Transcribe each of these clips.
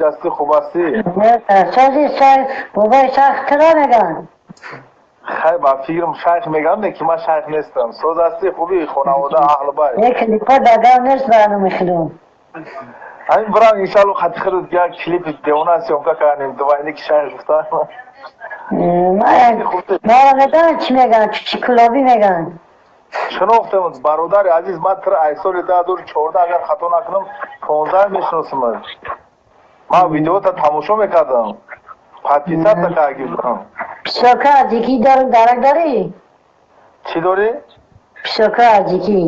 Ҳасти, хуб ҳастӣ? Сози шайх, бобои шайх кира меган? Хай, ба фикрам шайх меган, не ки ман шайх нестам. Соз ҳастӣ, хубӣ, хонавода, аҳлу байт? Як клипа дагав нест барномаи худум. Ҳамин бирам, иншалло, хати худат як клипи девона съёмка кардем, двойник шайх гуфта. Мара медонам чӣ меган, чӣ кулобӣ меган. Шинохтам, бародари азиз, ман тира ай соли 2014, агар хато накунам, 15 мешиносам. Ман видеота тамошо мекардам. Подписаться кардам. Писока аҷикӣ дорам, дарак дорӣ? Чӣ дорӣ? Писока аҷикӣ.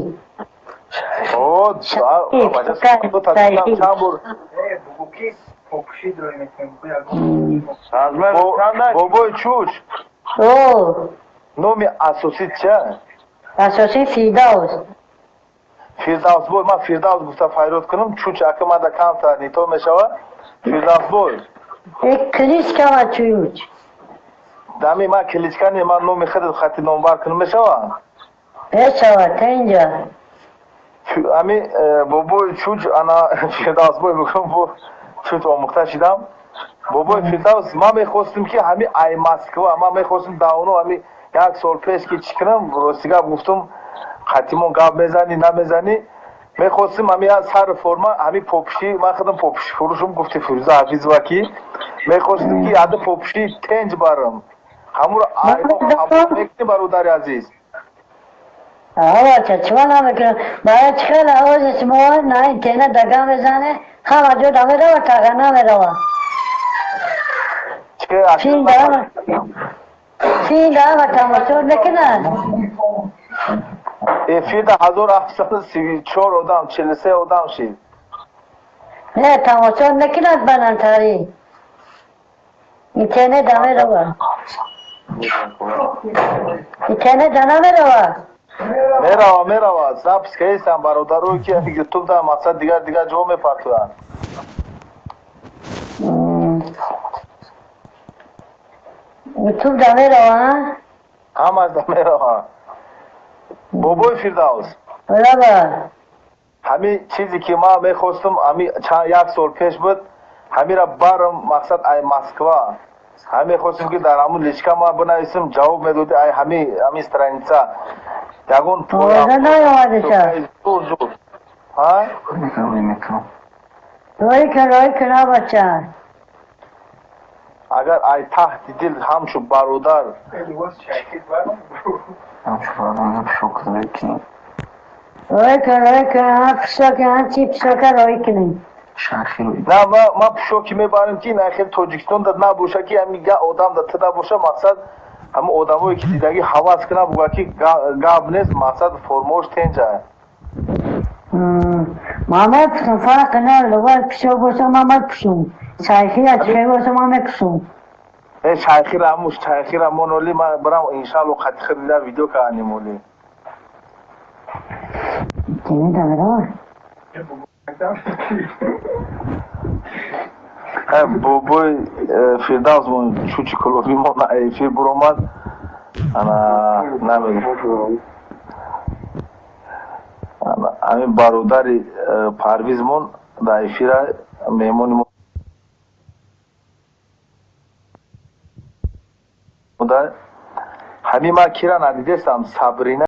О, чанд бор бобои Чуч. О. Номи асосӣ чия? Асосӣ Фирдавс. Фирдавс бой, ман Фирдавс гуфта файрод кунам, Чуч ака мада камтар нито мешавад. Фирдавс бой. Э, кличка ма Чуч. Дами ман кличка не, ман номи худат хати номбар кунам мешавад? Мешавад, та инҷа. Ами бобои Чуч, ана Фирдавс бой бикун, бо Чуч омӯхта шидам. Бобои Фирдавс, ман мехостем ки ҳами ай Москва, ман мехостем давно ҳами як сол пеш ки чӣ кунам, рости гап гуфтум, қатимон гап мезанӣ, намезанӣ, мехостем ҳами як сари форма, ҳами попушӣ, ман худам попуши фурӯшум, гуфти Фирӯза Ҳафизова ки мехостем ки яда попуши тенҷ барам. Ҳамуро қабул мекунӣ, бародари азиз? Ҳавача, чима намекунам? Барои чӣ хеле овози шумо на интернет дагам мезане, ҳама ҷо да мерава, таға намерава. Филм дарама тамошо мекунад? Эфирда 1734 одам, 43 одам шид. Не, тамошо мекунад баландтарӣ. Интернет да мерава. Интернет да намерава. Мерава, мерава. Запись кардам, бародарое ки ютуб да мақсад дигар дигар ҷо мепартоянд. Ютуб да мерава, ҳамаш да мерава. Бобои Фирдавс. Бале. Ҳамин чизе ки ман мехостам, ҳами як сол пеш буд, ҳамира барам мақсад ай Москва. Ҳами мехостем ки дар ҳамун личка ман бинависам, ҷавоб медоди ай ҳами страница. Ягон наомадиша. Зур зур. Ҳа? Рой кун, рой кун, бача. Агар ай таҳти дил ҳамчун бародар рой кун, рой кун, пишоки, ҳамчи пишока рой кунем. На, ман пишоки мебарем ки на хел Тоҷикистон да набоша ки ҳами я одам да ту набоша, мақсад ҳама одамое ки дидагӣ ҳавас кунам, буга ки гап нест, мақсад формош тенҷа. Ман мепӯшам, фарқи надорад, лобай пишок боша, ман мепӯшам. Шайхира чӣ боша, ман мепӯшам. Э, шайхира ҳамуш, шайхира моноли, ман бирам, иншалло, қати худида видео кардем оли. Бобои Фирдавс мон Чучи Кулобӣ мон эфир буромад, ана намедонам. Ҳамин бародари Парвизмон дар эфира меҳмони мо. Ҳамин ман кира надидестам, Сабрина.